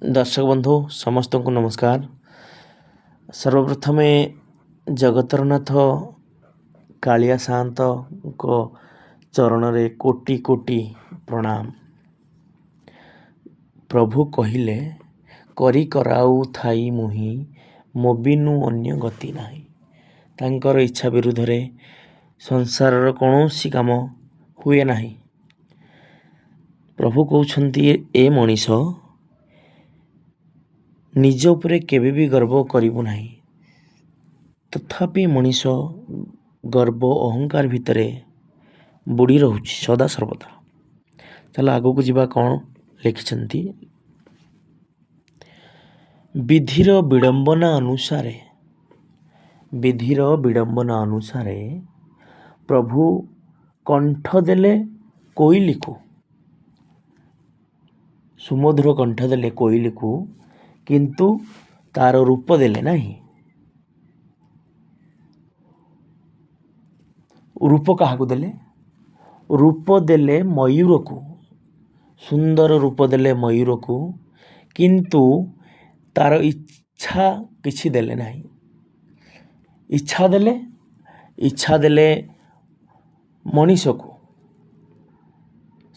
ଦର୍ଶକ ବନ୍ଧୁ ସମସ୍ତଙ୍କୁ ନମସ୍କାର। ସର୍ବପ୍ରଥମେ ଜଗତର ନାଥ କାଳିଆ ସାଆନ୍ତଙ୍କ ଚରଣରେ କୋଟି କୋଟି ପ୍ରଣାମ। ପ୍ରଭୁ କହିଲେ କରି କରାଉ ଥାଇ ମୁହିଁ, ମୋ ବିନୁ ଅନ୍ୟ ଗତି ନାହିଁ। ତାଙ୍କର ଇଚ୍ଛା ବିରୁଦ୍ଧରେ ସଂସାରର କୌଣସି କାମ ହୁଏ ନାହିଁ। ପ୍ରଭୁ କହୁଛନ୍ତି, ଏ ମଣିଷ, ନିଜ ଉପରେ କେବେ ବି ଗର୍ବ କରିବୁ ନାହିଁ। ତଥାପି ମଣିଷ ଗର୍ବ ଅହଙ୍କାର ଭିତରେ ବୁଡ଼ି ରହୁଛି ସଦା ସର୍ବଦା। ଚାଲ ଆଗକୁ ଯିବା, କ'ଣ ଲେଖିଛନ୍ତି। ବିଧିର ବିଡ଼ମ୍ବନା ଅନୁସାରେ, ବିଧିର ବିଡ଼ମ୍ବନା ଅନୁସାରେ ପ୍ରଭୁ କଣ୍ଠ ଦେଲେ କୋଇଲିକୁ, ସୁମଧୁର କଣ୍ଠ ଦେଲେ କୋଇଲିକୁ, କିନ୍ତୁ ତାର ରୂପ ଦେଲେ ନାହିଁ। ରୂପ କାହାକୁ ଦେଲେ? ରୂପ ଦେଲେ ମୟୂରକୁ, ସୁନ୍ଦର ରୂପ ଦେଲେ ମୟୂରକୁ, କିନ୍ତୁ ତାର ଇଚ୍ଛା କିଛି ଦେଲେ ନାହିଁ। ଇଚ୍ଛା ଦେଲେ, ଇଚ୍ଛା ଦେଲେ ମଣିଷକୁ,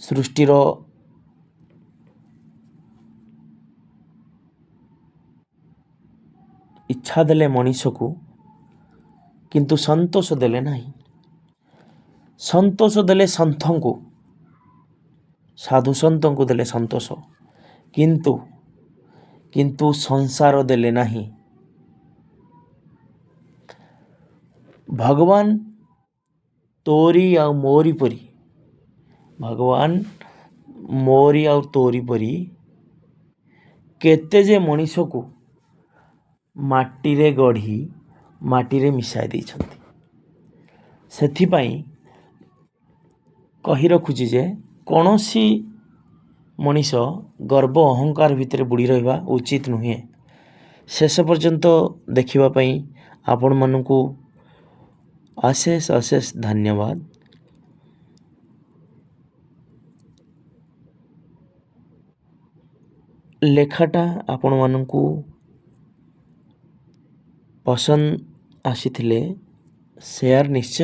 ସୃଷ୍ଟିର ଇଚ୍ଛା ଦେଲେ ମଣିଷକୁ, କିନ୍ତୁ ସନ୍ତୋଷ ଦେଲେ ନାହିଁ। ସନ୍ତୋଷ ଦେଲେ ସନ୍ଥଙ୍କୁ, ସାଧୁ ସନ୍ଥଙ୍କୁ ଦେଲେ ସନ୍ତୋଷ, କିନ୍ତୁ ସଂସାର ଦେଲେ ନାହିଁ। ଭଗବାନ ତୋରି ଆଉ ମୋରି ପରି, ଭଗବାନ ମୋରି ଆଉ ତୋରି ପରି କେତେ ଯେ ମଣିଷକୁ ମାଟିରେ ଗଢ଼ି ମାଟିରେ ମିଶାଇ ଦେଇଛନ୍ତି। ସେଥିପାଇଁ କହି ରଖୁଛି ଯେ କୌଣସି ମଣିଷ ଗର୍ବ ଅହଙ୍କାର ଭିତରେ ବୁଡ଼ି ରହିବା ଉଚିତ ନୁହେଁ। ଶେଷ ପର୍ଯ୍ୟନ୍ତ ଦେଖିବା ପାଇଁ ଆପଣମାନଙ୍କୁ ଅଶେଷ ଅଶେଷ ଧନ୍ୟବାଦ। ଲେଖାଟା ଆପଣମାନଙ୍କୁ ପସନ୍ଦ ଆସିଥିଲେ ସେୟାର ନିଶ୍ଚୟ